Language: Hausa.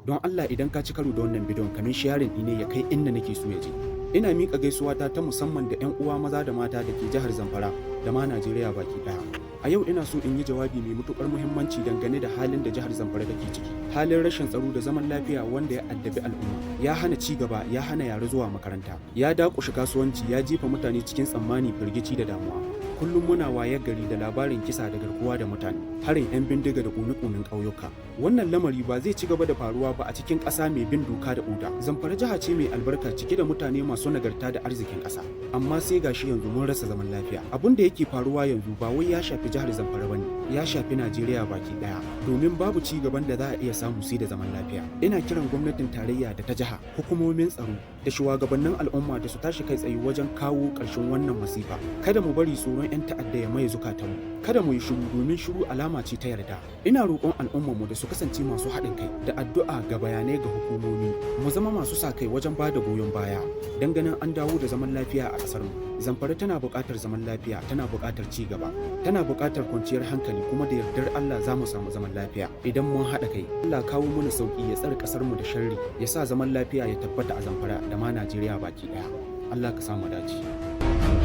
Don Allah, idan ka ci karo da wannan bidiyon, kamin sharing ne ya kai inda nake so ya je. Ina miƙa gaisuwa ta ta musamman da 'yan uwa maza da mata da ke jihar Zamfara da ma Najeriya baki ɗaya. A yau ina so in yi jawabi mai matuƙar muhimmanci dangane da halin da jihar Zamfara take ciki. Halin rashin tsaro da zaman lafiya wanda ya addabi al'umma, ya hana ci gaba, ya hana yara zuwa makaranta, ya dakushe kasuwanci, ya jefa mutane cikin tsammani, firgici da damuwa. Kullum muna wayar gari da labarin kisa da garkuwa da mutane, harin 'yan bindiga da ƙone-ƙonen ƙauyuka. Wannan lamari ba zai ci gaba da faruwa ba a cikin ƙasa mai bin doka da oda. Zamfara jiha ce mai albarka, cike da mutane masu nagarta da arzikin ƙasa. Amma sai gashi yanzu mun rasa zaman lafiya. Abun da yake faruwa yanzu ba wai ya shafi jihar Zamfara bane, ya shafi Najeriya baki ɗaya. Domin babu ci gaban da za a iya samu sai da zaman lafiya. Ina kiran gwamnatin tarayya da ta jiha, hukumomin tsaro da shugabannin al'umma da su tashi kai tsaye wajen kawo ƙarshen wannan masifa. Kada mu bari tsoron 'yan ta'adda ya maye zukatanmu. Kada mu yi shiru, domin shiru alama ce ta yarda. Ina roƙon al'ummarmu da su kasance masu haɗin kai da addu'a ga bayanai ga hukumomi. Mu zama masu sa kai wajen ba da goyon baya don ganin an dawo da zaman lafiya a ƙasar mu. Zamfara tana buƙatar zaman lafiya, tana buƙatar ci gaba, tana buƙatar kwanciyar hankali, kuma da yardar Allah za mu samu zaman lafiya idan mun haɗa kai. Allah kawo mana sauƙi, ya tsare ƙasar mu da sharri, ya sa zaman lafiya ya tabbata a Zamfara da ma Najeriya baki ɗaya. Allah ka samu dace.